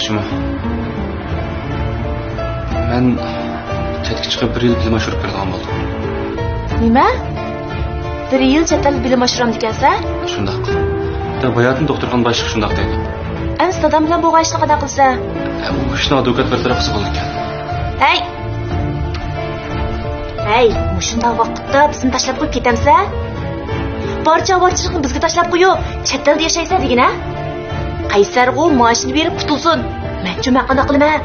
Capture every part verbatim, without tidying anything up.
جۇمۇ. مەن چەتكە چىقىپ بىر يىل بىلىم ئاشۇرۇپ كېلىدىغان بولدۇم. نېمە؟ بىر يىل چەت ئەلدە بىلىم ئاشۇرامدىكەنسەن؟ شۇنداق. باياتىن دوختۇرخانا باشلىقى شۇنداق دەيدۇ. ئەمسە دادام بىلەن بولغان ئىشنى قانداق قىلىسەن؟ ئە، ئۇ ئىشنى ئادۋوكات بىر تەرەپ قىلسا بولىدىكەن. ھەي! ھەي، مۇشۇنداق ۋاقىتتا بىزنى تاشلاپ قويۇپ كېتەمسەن؟ بارچە ئاۋارىچىلىكنى بىزگە تاشلاپ قويۇپ، چەت ئەلدە ياشايسەن دېگىنە؟ قەيسەرغۇ مائاشىنى بېرىپ قۇتۇلسۇن. مەنچۇ مەن قانداق قىلىمەن؟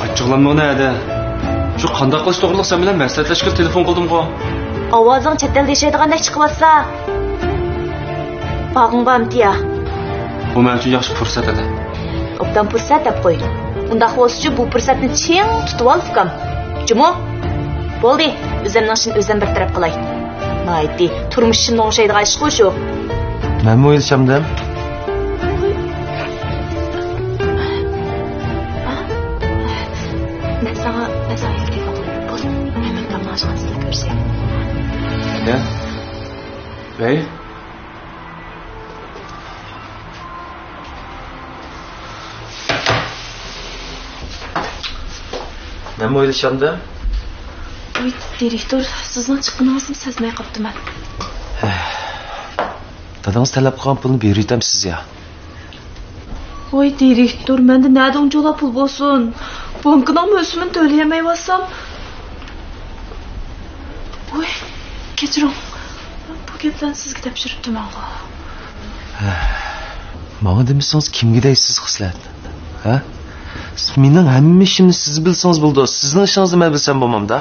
ئاچچىقلانمىغىنە ھەدە. شۇ قانداق قىلىش توغرىلىق سەن بىلەن مەسلىھەتلەشكىلى تېلېفون قىلدىمغۇ. ئاۋازىڭ چەت ئەلدە ياشايدىغاندەك چىقىۋاتسا. باغىڭ بارمىتى يا؟ بۇ مەن ئۈچۈن ياخشى پۇرسەت ئىدى. ئوبدان پۇرسەت دەپ قوي. ئۇنداق بولسىچۇ بۇ پۇرسەتنى چىڭ تۇتۇۋال، ئۇكام. جۇمۇ؟ بولدى، ئۆزۈمنىڭ ئىشىنى ئۆزۈم بىر تەرەپ قىلاي. ناھايىتى تۇرمۇش ئىشىمنى ئوڭشايدىغان ئىشقۇ شۇ. مەنمۇ ئويلىشامدىم. مەن ساڭا، مەن ساڭا ئىلتىپات قىلىمەن. بولدى، مەن بىر تاماق ئاشخانىسىدا كۆرۈشەي. يا. ۋەي. مەنمۇ ئويلىشامدىم. ۋاي، دىرېكتور، سىزنىڭ چىققىنىڭىزنى سەزمەي قاپتىمەن. دادىڭىز تەلەپ قىلغان پۇلنى بېرىۋېتەمسىز يا؟ ۋاي، دىرېكتور، مەندە نەدە ئۇنچىۋالا پۇل بولسۇن؟ بانكىنىڭمۇ ئۆسۈمىنى تۆلىيەلمەيۋاتسام. ۋاي، كەچۈرۈڭ. بۇ گەپلەرنى سىزگە تاپشۇرۇپتىمەنغۇ. ماڭا دېمىسىڭىز، كىمگە دەيسىز، خىسلەت؟ ھە؟ مېنىڭ ھەممە ئىشىمنى سىز بىلسىڭىز بولىدۇ. سىزنىڭ ئىشىڭىزنى مەن بىلسەم بولمامدا؟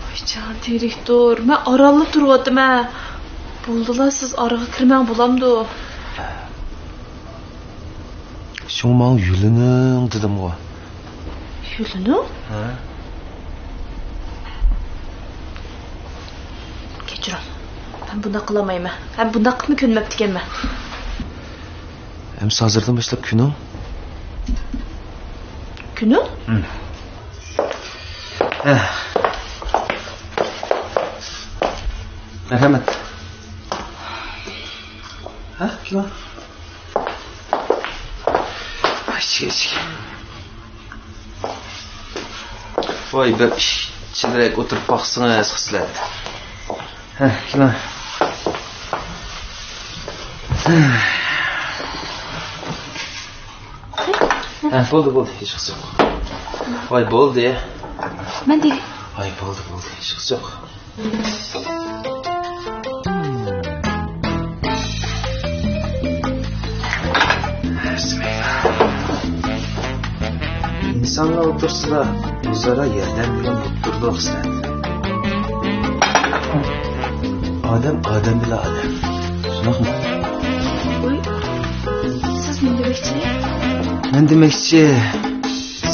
ۋاي جان، دىرېكتور، مەن ئارانلا تۇرۇۋاتىمەن. بولدىلا، سىز ئارىغا كىرمەڭ، بولامدۇ؟ شۇڭا ماڭا يۈلىنىڭ دېدىمغۇ. يۈلىنىڭ؟ ھە. كەچۈرۈڭ. مەن بۇنداق قىلالمايمەن. ھەم بۇنداق قىلىپمۇ كۆنمەپتىكەنمەن. ئەمسە ھازىردىن باشلاپ كۆنۈڭ. كۆنۈڭ؟ ھىم. ھە. مەرھەمەت. ھە، كىم؟ ئىچكە، ئىچكە. ۋاي، بىر ئىچكىرىرەك ئولتۇرۇپ باقسىڭىز، خىسلەت. ھە، كېلىڭ. ھە، بولدى، بولدى، ھېچقىسى يوق. ۋاي، بولدى. مەن دېگەن. ۋاي، بولدى، بولدى، ھېچقىسى يوق. ئىنسانلار ئوتتۇرىسىدا ئۆزئارا ياردەم بىلەن بولۇپ تۇرىدۇ، خىسلەت. ئادەم ئادەم بىلەن ئادەم. شۇنداقمۇ؟ ۋاي، سىز نېمە دېمەكچى؟ مەن دېمەكچى،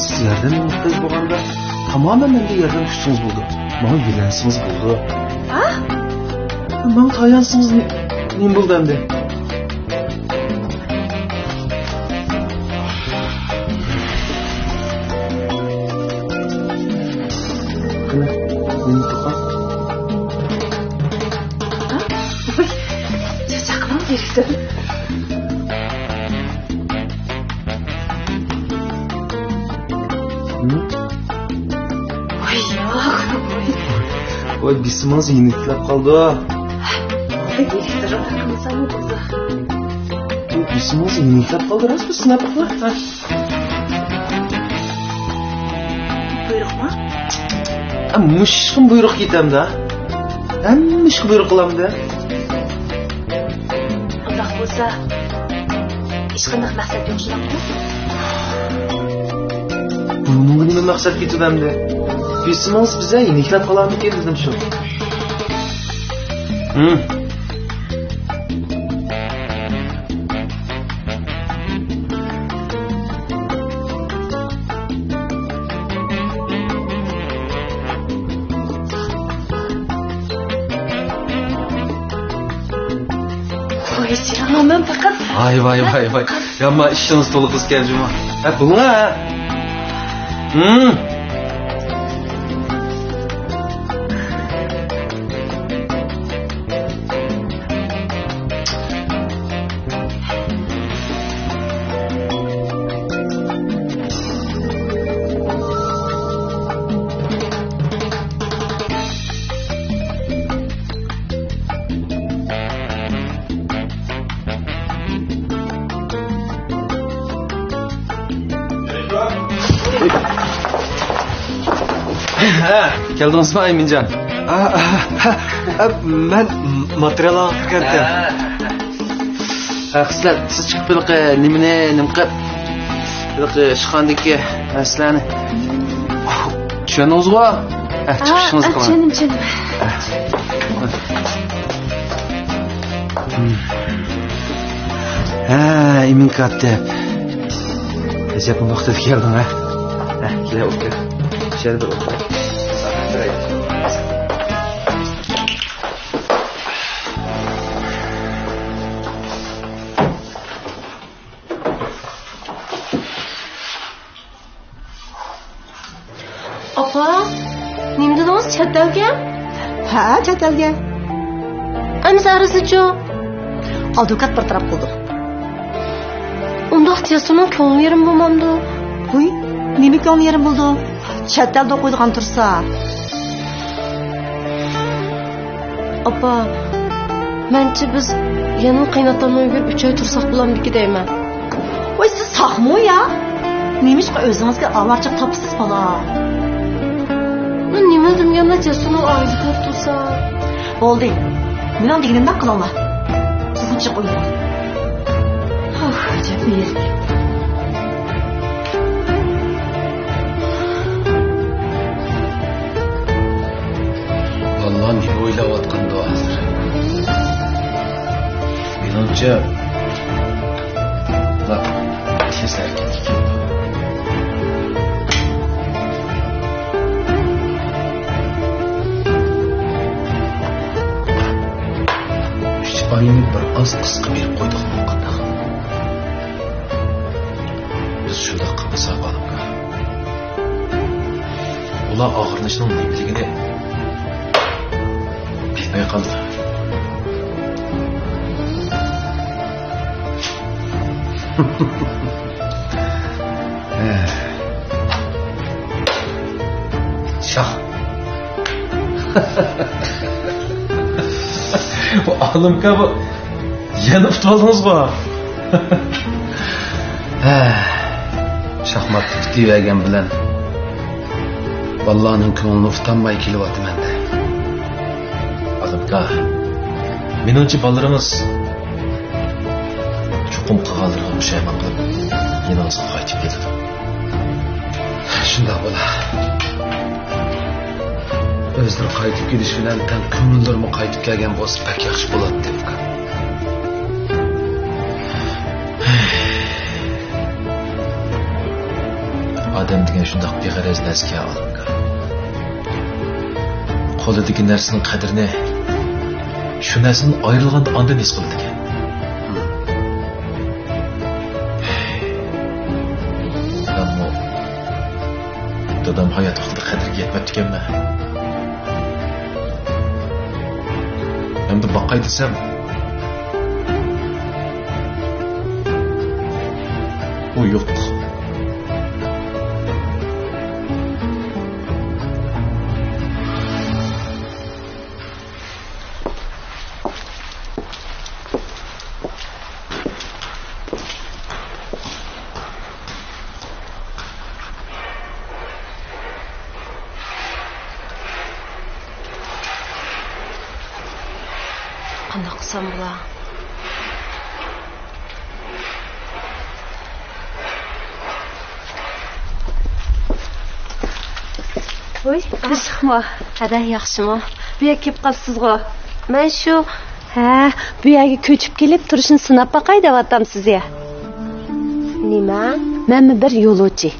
سىز ياردەمگە موھتاج بولغاندا، تامامەن مەندىن ياردەم كۈتسىڭىز بولىدۇ. ماڭا يۆلەنسىڭىز بولىدۇ. ھە؟ ماڭا تايانسىڭىز نېمە بولدى ئەمدى؟ قېنى، مېنى توقا. ھە؟ ۋاي، چاقماڭ بېرىسەن. ھىم؟ ۋاي، ياق. ۋاي، بېسىمىڭىز يېنىكلەپ قالدى. ۋاي، بېسىمىڭىز يېنىكلەپ قالدى، راست بىر سىناپ قىلىڭ. بۇيرۇقمۇ؟ ئە، مۇشۇ ئىشقىمۇ بۇيرۇق كېتەمدۇ؟ ھەممە ئىشقا بۇيرۇق قىلامدۇ؟ ئۇنداق بولسا، ھېچقانداق مەقسەت يوق، شۇنداقمۇ؟ بۇنىڭغا نېمە مەقسەت كېتىدۇ ئەمدى؟ بېسىمىڭىز بىزە يېنىكلەپ قالارمىكىن دېدىم شۇ. ھىم. ۋاي، جانىم، پەقەت. ۋاي، ۋاي، ۋاي، ۋاي. يامان ئىشىڭىز تولۇق قىلسىكەن جۇمۇ. ھە، بۇلۇڭ ھە. ھىم. ھە، كەلدىڭىزمۇ ئەمىنجان؟ ھە، ھە، ھە، ھە، مەن ماتېرىيال ئالغىلى كىرگەنتىم. ھە، قىزلار، سىز چىقىپ ھېلىقى نېمىنى نېمە قىلىپ، ھېلىقى ئىشخانىدىكى نەرسىلەرنى چۈشەندىڭىزغۇ؟ ھە، چىقىشىڭىزنى قىلىڭ. چۈشەندىم، چۈشەندىم. ھە، ئىمىن كاتىپ. ئەجەبمۇ ۋاقتىدا كەلدىڭ، ھە؟ ھە، كېلە، ئولتۇر. شەربەت ئولتۇر. ئاپا، نېمە دېدىڭىز؟ چەت ئەلگە؟ ھە، چەت ئەلگە. ئەمىسە ئەرزىچۇ؟ ئادۋوكات بىر تەرەپ قىلىدۇ. ئۇنداق جەسۇرنىڭ كۆڭلى يېرىم بولمامدۇ؟ ھۇي، نېمە كۆڭلى يېرىم بولىدۇ؟ چەت ئەلدە ئوقۇيدىغان تۇرسا. ئاپا، مەنچە بىز يەنە قېيىنئاتامنىڭ ئۆيىگە ئۈچ ئاي تۇرساق بولامدىكى دەيمەن. ۋاي، سىز ساقمۇ يا؟ نېمىشقا ئۆزىڭىزگە ئاۋارىچىلىك تاپىسىز، بالا؟ مەن نېمە دېمىگەندە جەسۇرنىڭ ئائىلىسى كۆرۈپ تۇرسا. بولدى، مېنىڭ دېگىنىمدەك قىلىڭلار. سىزنى جىق ئويلىماڭ. ئاھ، ئەجەب بىر يىگىت. بالىلار نېمە ئويلاۋاتقاندۇ ھازىر؟ مېنىڭچە، ئۇلار تېز ھەرىكەتكە كېلىدۇ. ئۈچ ئاينى بىر ئاز قىسقا بېرىپ قويدۇقمۇ قانداق؟ بىز شۇنداق قىلمىساق، ئالىمكا، ئۇلار ئاغرىنىشنىڭ نېمىلىكىنى بىلمەي قالىدۇ. شاھ. بۇ ئالىمكا، بۇ يەنە ئۇتۇۋالدىڭىزغۇ؟ ھە، شاھماتتا پۈتۈۋەرگەن بىلەن بالىلارنىڭ كۆڭلىنى ئۇتالماي كېلىۋاتىمەن-دە. ئالىمكا، مېنىڭچە بالىلىرىڭىز چوقۇم قىلغانلىرىغا پۇشايمان قىلىپ، يېنىڭىزغا قايتىپ كېلىدۇ. شۇنداق بولا. ئۆزلىرى قايتىپ كېلىش بىلەن تەڭ كۆڭۈللىرىمۇ قايتىپ كەلگەن بولسا بەك ياخشى بولاتتى، ئۇكام. ئادەم دېگەن شۇنداق بىغەرەز نەرسىكەن، ئالىمكا. قولىدىكى نەرسىنىڭ قەدرىنى شۇ نەرسىدىن ئايرىلغاندا ئاندىن ھېس قىلىدىكەن. مەنمۇ دادام ھايات ۋاقتىدا قەدرىگە يەتمەپتىكەنمەن. ئەمدى باقاي دېسەم، ئۇ يوق. قانداق قىلسام بولا؟ ۋۇي، قىزىقمۇ؟ ھەدە، ياخشىمۇ؟ بۇ يەرگە كېلىپ قاپسىزغۇ؟ مەن شۇ، ھە، بۇ يەرگە كۆچۈپ كېلىپ تۇرۇشنى سىناپ باقاي دەۋاتام سىزگە. نېمە؟ مەنمۇ بىر يولۇچى.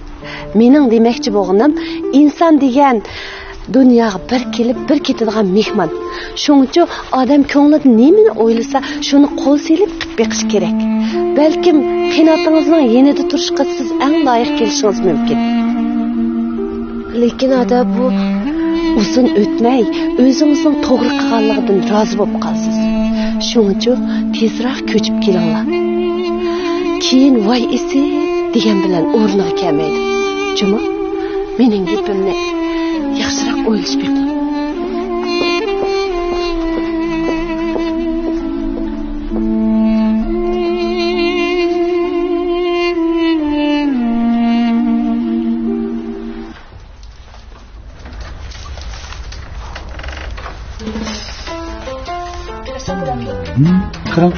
مېنىڭ دېمەكچى بولغىنىم، ئىنسان دېگەن دۇنياغا بىر كېلىپ، بىر كېتىدىغان مېھمان. شۇڭىچۇ ئادەم كۆڭلىدە نېمىنى ئويلىسا، شۇنى قول سېلىپ قىلىپ بېقىش كېرەك. بەلكىم قېيىنئاتىڭىزنىڭ يېنىدا تۇرۇشقا سىز ئەڭ لايىق كېلىشىڭىز مۇمكىن. لېكىن ئادا، بۇ ئۇزۇن ئۆتمەي ئۆزىڭىزنىڭ توغرا قىلغانلىقىدىن رازى بولۇپ قالىسىز. شۇڭىچۇ تېزراق كۆچۈپ كېلىڭلار. كېيىن ۋاي ئىسىت دېگەن بىلەن ئورنىغا كەلمەيدۇ. جۇمۇ، مېنىڭ گېپىمنى ياخشىراق ئويلىشىپ بېقىڭ. ھىم، قاراڭ.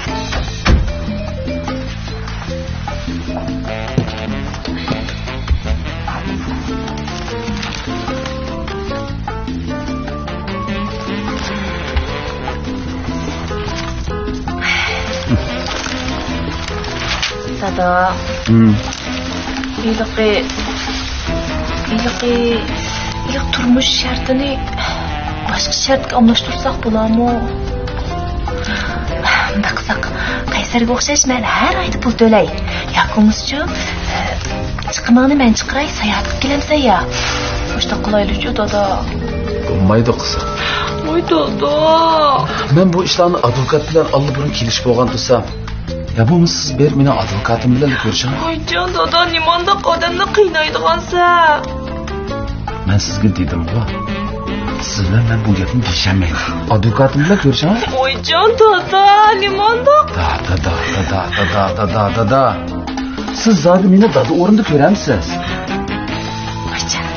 دادا. ھىم. ھېلىقى، ھېلىقى، ھېلىقى تۇرمۇش شەرتىنى باشقا شەرتكە ئالماشتۇرساق بولامۇ؟ مۇنداق قىلساق، قەيسەرگە ئوخشاش مەن ھەر ئايدا پۇل تۆلەي. ياكى بولمىسىچۇ، چىقىمىڭنى مەن چىقىراي، ساياھەت قىلىپ كېلەمسەن يا؟ مۇشۇنداق قىلايلىچۇ، دادا. بولمايدۇ، قىزىم. ۋاي، دادا. مەن بۇ ئىشلارنى ئادۋوكات بىلەن ئاللىبۇرۇن كېلىشىپ بولغان تۇرسام، يا بولمىسا سىز بېرىپ مېنىڭ ئادۋوكاتىم بىلەن كۆرۈشۈڭ. ۋايجان دادا، نېمانداق ئادەمنى قىينايدىغانسەن؟ مەن سىزگە دېدىمغۇ، سىز بىلەن مەن بۇ گەپنى دېيىشەلمەيمەن. ئادۋوكاتىم بىلەن كۆرۈشۈڭ. ۋايجان دادا، نېمانداق؟ دادا، دادا، دادا. سىز زادى مېنى دادا ئورنىدا كۆرەمسىز؟ ۋايجان.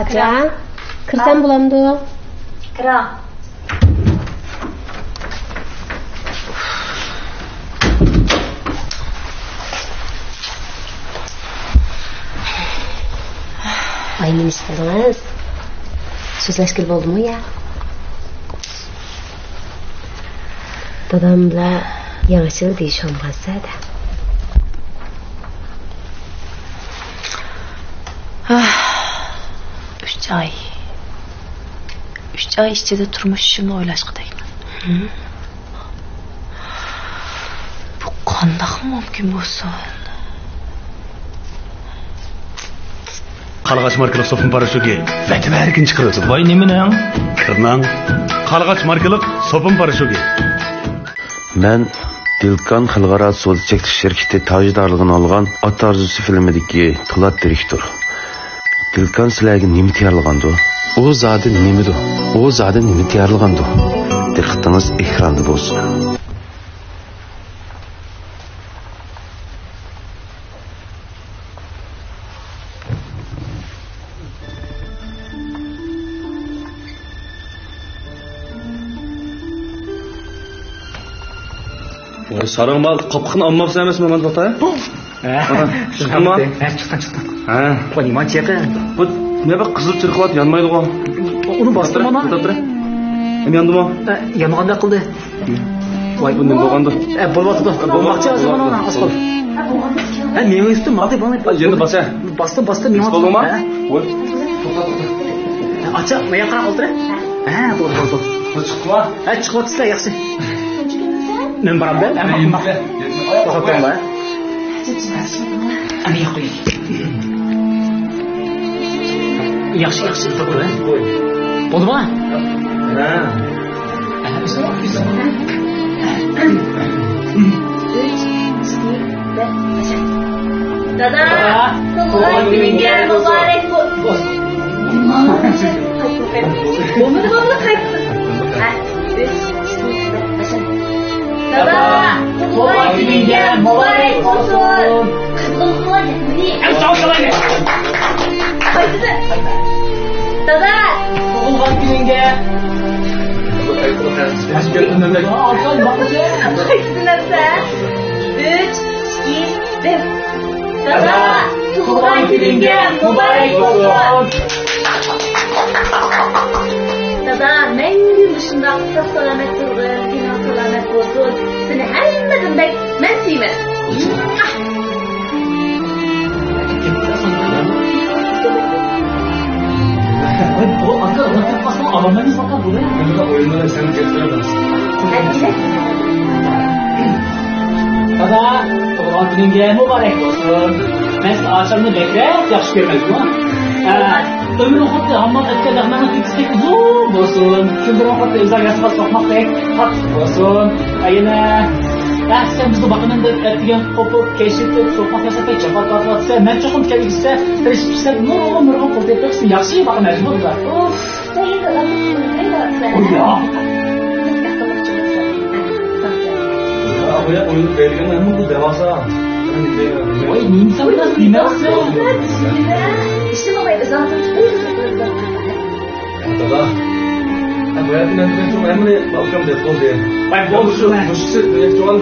ئاچا، كىرسەم بولامدۇ؟ كىرە. ئاي، نېمە ئىش قىلدىڭىز؟ سۆزلەشكىلى بولدىمۇ يا؟ دادام بىلەن يېڭى يىل دېيىشىۋالمىغانسىز ھەدە. ئۈچ ئاي. ئۈچ ئاي ئىچىدە تۇرمۇش ئىشىمنى ئويلاشقا تەگمەن. بۇ قانداقمۇ مۇمكىن بولسۇن؟ قارلىغاچ ماركىلىق سوپۇن پاراشوكى ۋەتىۋەرگىن چىقىرىۋېتىدۇ. ۋاي، نېمىنىڭ؟ كىرنىڭ. قارلىغاچ ماركىلىق سوپۇن پاراشوكى. مەن دىلكان خەلقئارا سودا چەكلىك شىركىتى تاجدارلىقىنى ئالغان ئات ئارزۇسى فىلىمىدىكى تالانت دىرېكتور. دىلكان سىلەرگە نېمە تەييارلىغاندۇ؟ ئۇ زادى نېمىدۇ؟ ئۇ زادى نېمە تەييارلىغاندۇ؟ دىققىتىڭىز ئېكراندا بولسۇن. ۋاي، ساراڭ مال، قاپىقىنى ئالماپسەن ئەمەسمۇ مانا توختاي؟ ھە، چىقتىما؟ ھە، چىقتىن، چىقتىن. ھە. قوي، نېمە چېقى؟ بۇ نېمە قىزىل چىرقىراپ يانمايدىغۇ؟ ئۇنى باستىرما. توختاپ تۇرە. نېمە ياندىمۇ؟ يانغاندەك قىلدى. ۋاي، بۇ نېمە بولغاندۇ؟ ئە، بولۇۋاتىدۇ. بولۇۋاتىدۇ. ماقچى ھازىر مانا، ئاز قالدى. ھە، مېڭە ئۈستى ماڭدى، ماڭدى. ئا، يەنە باسا. باستىم، باستىم، مېڭە. بولدىما؟ ھە؟ ۋاي. توختا، توختا. ئاچا، مايا قاراپ ئولتۇر. ھە، بولدى، بولدى، بولدى. بۇ چىقتىما؟ ھە، چىقىۋاتىسىلەر، ياخشى. مەن بارامدۇ؟ ھە، ماقۇل، ماقۇل. توختاپ تۇرۇڭلار. ئەنە ياققا. ياخشى، ياخشى، توختاپ تۇر. بولدىما؟ ھە. دادا، تۇغۇلغان كۈنۈڭگە مۇبارەك بولسۇن. بولمىدى، بولمىدى، قايتتى. دادا، تۇغۇلغان كۈنۈڭگە مۇبارەك بولسۇن. قىزغىنلىقىڭلار يەتمىدى. ھەم ساڭا سالايلى. قايتىدۇ. دادا. تۇغۇلغان كۈنۈڭگە. قايتىدۇ نەرسە. ئۈچ، ئىككى، بىر. دادا، تۇغۇلغان كۈنۈڭگە مۇبارەك بولسۇن. دادا، مەڭگۈ مۇشۇنداق ساق-سالامەت تۇرغىن، تېنىڭ سالامەت بولسۇن. سېنى ھەممىدىن بەك مەن سۆيىمەن. دادا، تۇغۇلغان كۈنۈڭگە مۇبارەك بولسۇن. مەن سېنى ئاشۇندىن بەكرەك ياخشى كۆرىمەن جۇمۇ. ھە، ئۆمرۈڭ خۇددى ھاممال ئەتكەن لەغمەننىڭ تېكىستەك ئۇزۇن بولسۇن. كۈنلىرىڭ خۇددى ئۆزۈڭ ياسىغان سوقماقتەك تاتلىق بولسۇن. ھە، يەنە. ئەھ، سەن بىزنى باقىمەن دەپ ئەتىگەن قوپۇپ، كەچ يېتىپ، سوقماق ياساپ جاپا تارتىۋاتىسەن. مەن چوقۇم كەلگۈسىدە تىرىشىپ ئىشلەپ، نۇرغۇن، نۇرغۇن پۇل تېپىپ، سېنى ياخشى باقىمەن، جۇمۇ. ئۇف، تەگىن دادام، نېمە دەۋاتىسەن؟ ئۇيا. نىكاھ قىلماقچى بولسام. يا، ئۇيا، ئويۇنۇپ بەرگەن، ئەمما بۇ دەۋاسا. ۋاي، نېمىسەن بۇ، نېمە؟ ئىشلىمەي ئۇزاق تۇرۇپ، دادا. ھە، بۇ يەردە مەن دېمەكچى، مەن بۇنى بالكام دەپ بولدى. ۋاي، بولدى، مۇشۇ، شۇ. مۇشۇسى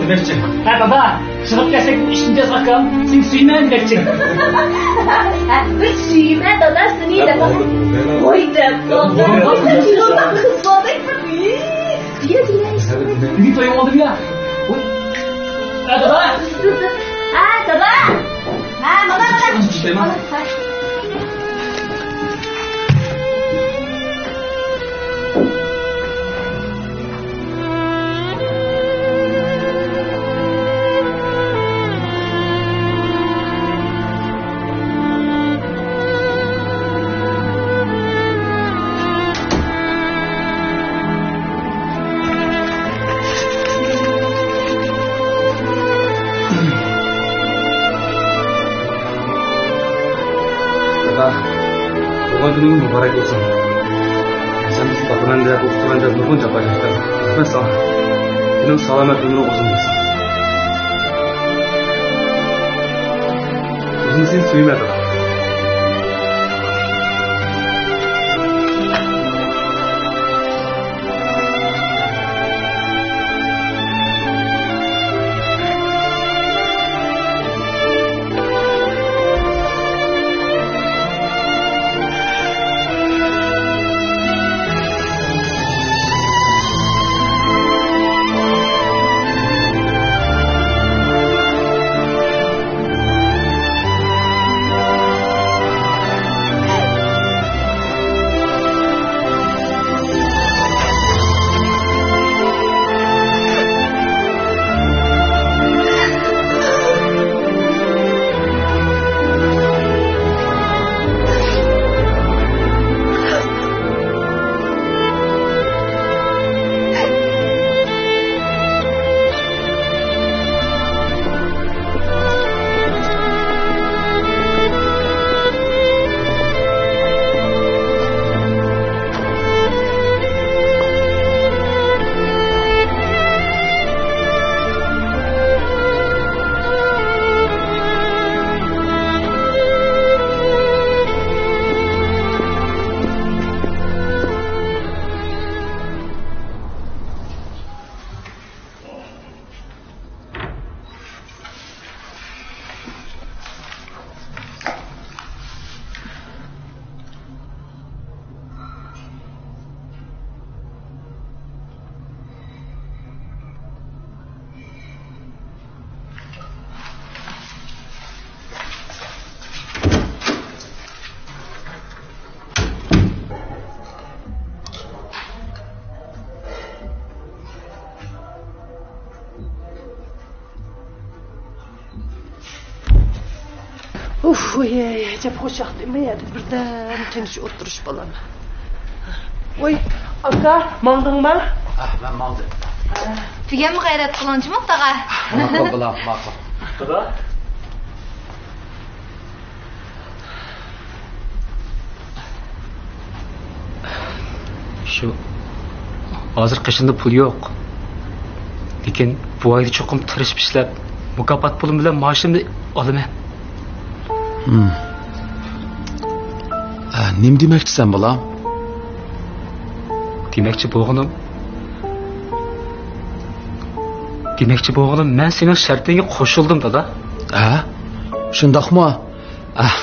دېمەكچى. ھە، دادا، چىقىپ كەتسەك، ئىشتىن جازغاكام، سېنى سۆيىمەن دېمەكچى. ھە، بىز سۆيىمەن، دادا، سېنى دەپ. ۋاي، دەپ. بۈگۈن تويۇڭ بولدىمۇ يا؟ ھە، دادا. ھە، دادا. ھە، مانا، مانا. دادا، تۇغۇلغان كۈنۈڭ مۇبارەك بولسۇن. سەن بىزنى باقىمەن دەپ، ئوقۇتىمەن دەپ نۇرغۇن جاپا چەكتىڭ. رەھمەت ساڭا. كۈنۈڭ سالامەت، ئۆمرۈڭ ئۇزۇن بولسۇن. ئۆزۈمنى سېنى سۆيىمەن، دادا. ئۇھ، ۋاي، ئەجەب خوش ۋاقىت، نېمە يەردە بىردەم تىنچ ئولتۇرۇش، بالام. ۋاي، ئاكا، ماڭدىڭما؟ ھە، مەن ماڭدىم. تۈگەنمۇ غەيرەت قىلىڭچىمۇ، تاغا. ماقۇل، بالام، ماقۇل. تاغا. شۇ، ھازىر قېشىمدا پۇل يوق. لېكىن بۇ ئايدا چوقۇم تىرىشىپ ئىشلەپ، مۇكاپات پۇلۇم بىلەن مائاشىمنى ئالىمەن. ھىم. ئە، نېمە دېمەكچىسەن، بالام؟ دېمەكچى بولغىنىم، دېمەكچى بولغىنىم، مەن سېنىڭ شەرتىڭگە قوشۇلدۇم، دادا. ھە؟ شۇنداقمۇ؟ ئاھ،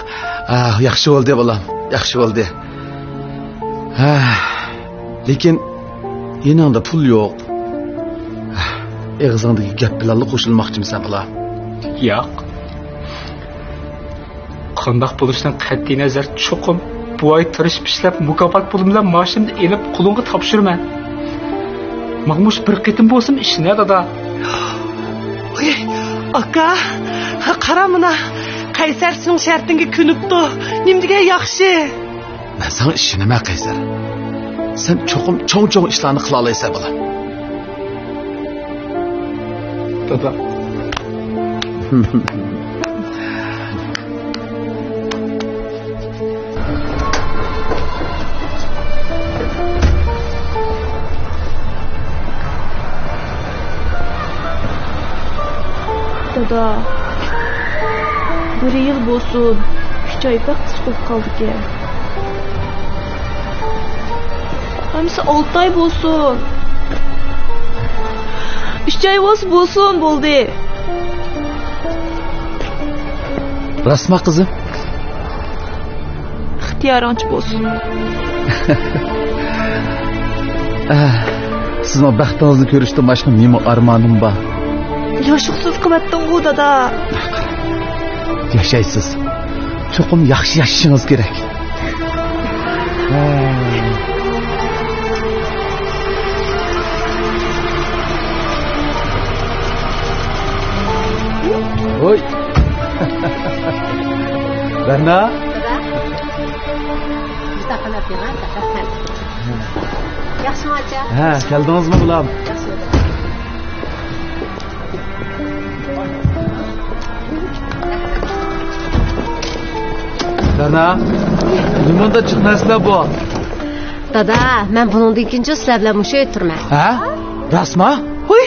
ئاھ، ياخشى بولدى، بالام، ياخشى بولدى. ھە، لېكىن يېنىڭدا پۇل يوق. ئېغىزىڭدىكى گەپ بىلەنلا قوشۇلماقچىمىسەن، بالام؟ ياق. قانداق بولۇشىدىن قەتئىينەزەر، چوقۇم بۇ ئاي تىرىشىپ ئىشلەپ، مۇكاپات پۇلۇم بىلەن مائاشىمنى ئېلىپ، قولۇڭغا تاپشۇرىمەن. ماڭا مۇشۇ بىر قېتىم بولسىمۇ ئىشىنە، دادا. ئۇي، ئاكا، قارا مانا، قەيسەر سېنىڭ شەرتىڭگە كۆنۈپتۇ. نېمە دېگەن ياخشى. مەن ساڭا ئىشىنىمەن، قەيسەر. سەن چوقۇم چوڭ-چوڭ ئىشلارنى قىلالايسەن، بالام. دادا. دادا، بىر يىل بولسۇن، ئۈچ ئاي بەك قىسقا بولۇپ قالدىكەن. ئەمىسە ئالتە ئاي بولسۇن. ئۈچ ئاي بولسا بولسۇن، بولدى. راستما، قىزىم؟ ئىختىيارىڭچە بولسۇن. ئەھ، سىزنىڭ بەختىڭىزنى كۆرۈشتىن باشقا نېمە ئارمانىم بار؟ ياشىغۇسىز قىلىۋەتتىڭغۇ، دادا. ياشايسىز. چوقۇم ياخشى ياشىشىڭىز كېرەك. ھوي. بەرنا. ياخشىمۇ ئاچا؟ ھە، كەلدىڭىزمۇ، بالام؟ دانا، نېمانداق جىق نەرسىلەر بۇ؟ دادا، مەن بۇنىڭدىن كېيىنچۇ سىلەر بىلەن مۇشۇ ئۆيدە تۇرىمەن. ھە؟ راستما؟ ھوي،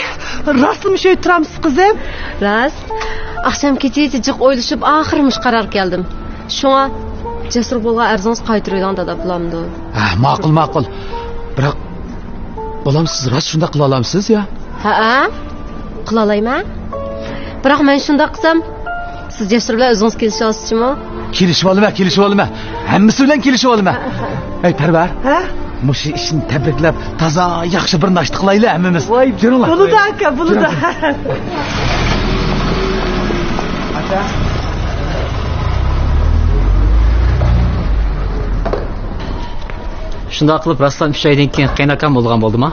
راستلا مۇشۇ ئۆيدە تۇرامسىز، قىزىم؟ راست. ئاخشام كېچىچە جىق ئويلىشىپ، ئاخىرى مۇشۇ قارارغا كەلدىم. شۇڭا جەسۇر بولغان ئەرزىڭىزنى قايتۇرۇۋېلىڭ، دادا، بولامدۇ؟ ھە، ماقۇل، ماقۇل. بىراق، بالام، سىز راست شۇنداق قىلالامسىز يا؟ ھەئە، قىلالايمەن. بىراق مەن شۇنداق قىلسام، سىز جەسۇر بىلەن ئۆزىڭىز كېلىشىۋالسىزچىمۇ؟ كېلىشىۋالىمەن، كېلىشىۋالىمەن. ھەممىسى بىلەن كېلىشىۋالىمەن. ھەي، پەرۋەر. ھە؟ مۇشۇ ئىشنى تەبرىكلەپ، تازا ياخشى بىر ناشتا قىلايلى ھەممىمىز. ۋاي، يۈرۈڭلار. بولىدۇ ئاكا، بولىدۇ. يۈرۈڭلار. شۇنداق قىلىپ، راستلام ئۈچ ئايدىن كېيىن قېيىنئاكام بولغان بولدىما؟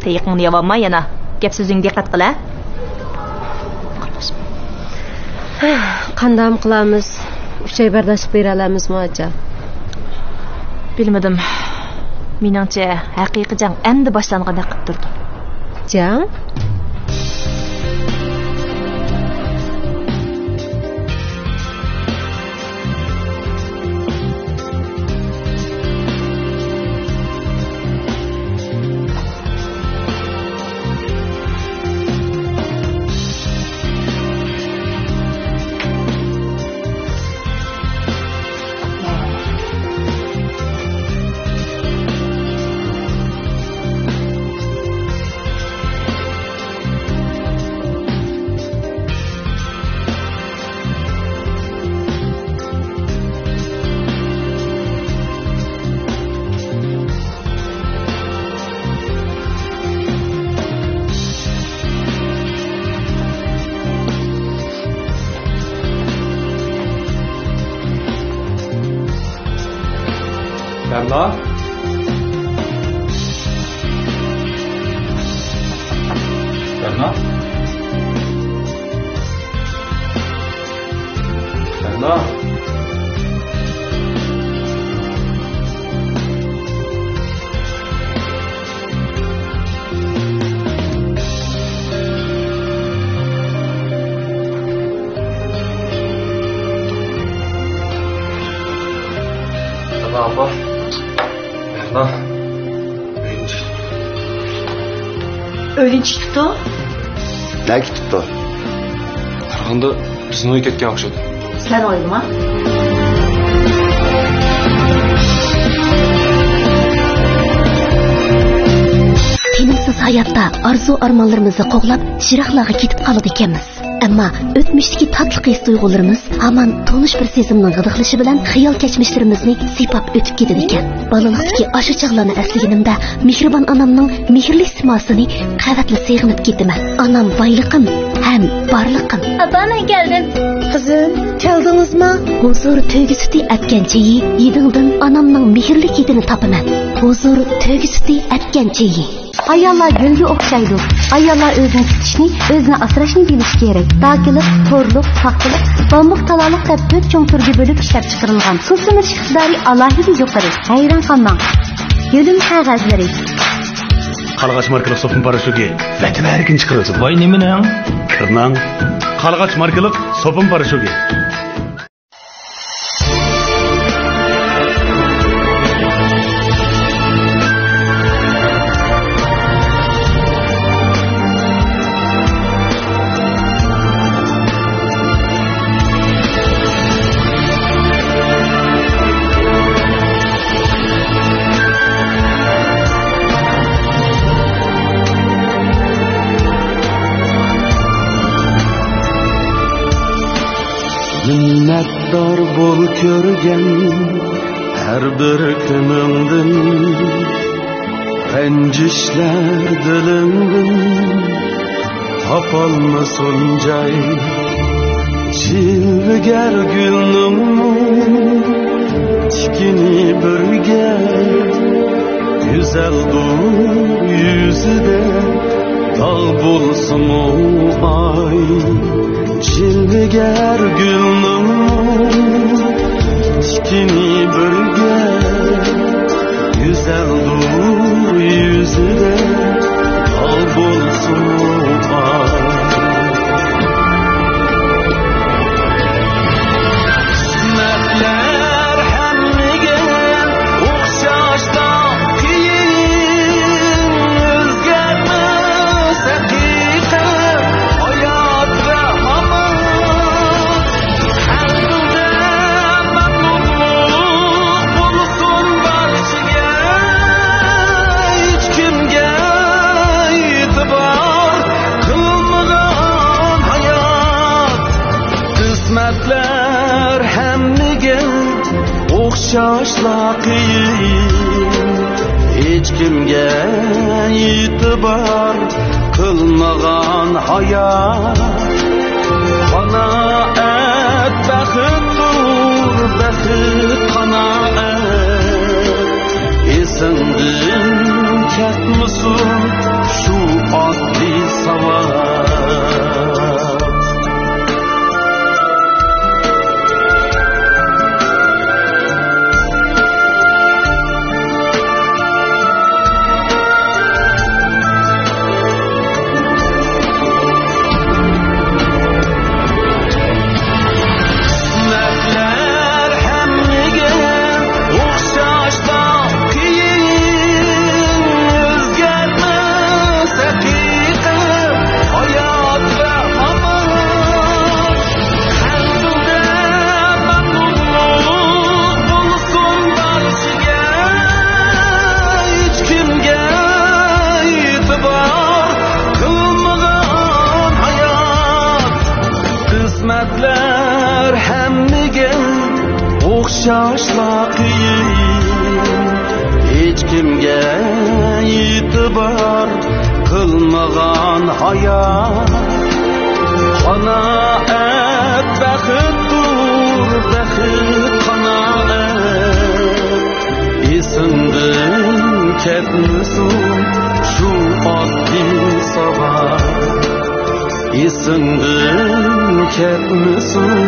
تېيىقىڭنى يەۋالما يەنە. گەپ سۆزۈڭگە دىققەت قىلە. قانداقمۇ قىلارمىز؟ ئۈچ ئاي بەرداشلىق بېرەلەرمىزمۇ، ئاچا؟ بىلمىدىم. مېنىڭچە، ھەقىقىي جەڭ ئەمدى باشلانغاندەك قىلىپ تۇرىدۇ. جەڭ؟ بەرنا؟ بەرنا؟ بەرنا؟ ئاپا، بەرنا، ئۆيدىن چىقىپتۇ. ئۆيدىن چىقىپتۇ؟ نەگە كېتىپتۇ؟ قارىغاندا بىزنىڭ ئۆيگە كەتكەن ئوخشايدۇ. سىلەر ئويلىما. تىنىمسىز ھاياتتا ئارزۇ-ئارمانلىرىمىزنى قوغلاپ، يىراقلارغا كېتىپ قالىدىكەنمىز. ئەمما ئۆتمۈشتىكى تاتلىق ھېس-تۇيغۇلىرىمىز ھامان تونۇش بىر سېزىمنىڭ غىدىقلىشى بىلەن خىيال كەچمىشلىرىمىزنى سىيپاپ ئۆتۈپ كېتىدىكەن. بالىلىقتىكى ئاشۇ چاغلارنى ئەسلىگىنىمدە، مېھرىبان ئانامنىڭ مېھىرلىك سىيماسىنى قەۋەتلا سېغىنىپ كېتىمەن. ئانام بايلىقىم ھەم بارلىقىم. ئاپا، مەن كەلدىم. قىزىم، كەلدىڭىزما؟ ھۇزۇر تۆگە سۈتى ئەتكەن چېيى، ھىدىڭدىن ئانامنىڭ مېھىرلىك ھىدىنى تاپىمەن. ھۇزۇر تۆگە سۈتى ئەتكەن چېيى. ئاياللار گۈلگە ئوخشايدۇ. ئاياللار ئۆزىنى تۇتۇشنى، ئۆزىنى ئاسراشنى بىلىشى كېرەك. داكىلىق، خورلۇق، ساقچىلىق، بامبۇك تالالىق دەپ تۆت چوڭ تۈرگە بۆلۈپ ئىشلەپچىقىرىلغان. سۇ سۈمۈرۈش ئىقتىدارى ئالاھىدە يۇقىرى. ھەيران قالماڭ. يۆلىمە قەغەزلىرى. قارلىغاچ ماركىلىق سوپۇن پاراشوكى ۋەتەن ھەرىكىنى چىقىرىۋاتىدۇ. ۋاي، نېمىنىڭ؟ كىرنىڭ. قارلىغاچ ماركىلىق سوپۇن پاراشوكى. مىننەتدار بول كۆرگەن ھەر بىر كۈنۈڭدىن، رەنجىشلەر دىلىڭدىن تاپالمىسۇن جاي. جىلۋىگەر گۈلنىڭمۇ تىكىنى بىرگە، گۈزەلدۇر يۈزىدە داغ بولسىمۇ ئاي. جىلۋىگەر گۈلنىڭمۇ تىكىنى بىرگە، گۈزەلدۇر يۈزىدە داغ بولسىمۇ ئاي. قىسمەتلەر ھەممىگە ئوخشاشلا قىيىن، ئۆزگەرمەس ھەقىقەت، ھايات ۋە ھامان. قەلبىڭدە مەمنۇنلۇق بولسۇن بارچىگە، ھېچكىمگە ئېتىبار قىلمىغان ھايات. قىسمەتلەر ھەممىگە ئوخشاشلا قىيىن، ھېچكىمگە ئېتىبار قىلمىغان ھايات. قانائەت بەختتۇر، بەخت قانائەت. ئېسىڭدىن كەتمىسۇن شۇ ئاددىي ساۋات. قىسمەتلەر ھەممىگە ئوخشاشلا قىيىن، ئۆزگەرمەس ھەقىقەت، ھايات ۋە ھامان. قەلبىڭدە مەمنۇنلۇق بولسۇن بارچىگە، ھېچكىمگە ئېتىبار قىلمىغان ھايات. قىسمەتلەر ھەممىگە ئوخشاشلا قىيىن، ھېچكىمگە ئېتىبار قىلمىغان ھايات. قانائەت بەختتۇر، بەخت قانائەت. ئېسىڭدىن كەتمىسۇن شۇ ئاددىي ساۋات. ئېسىڭدىن كەتمىسۇن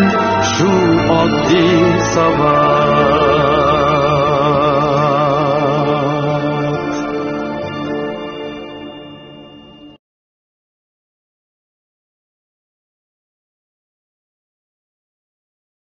شۇ ئاددىي ساۋات.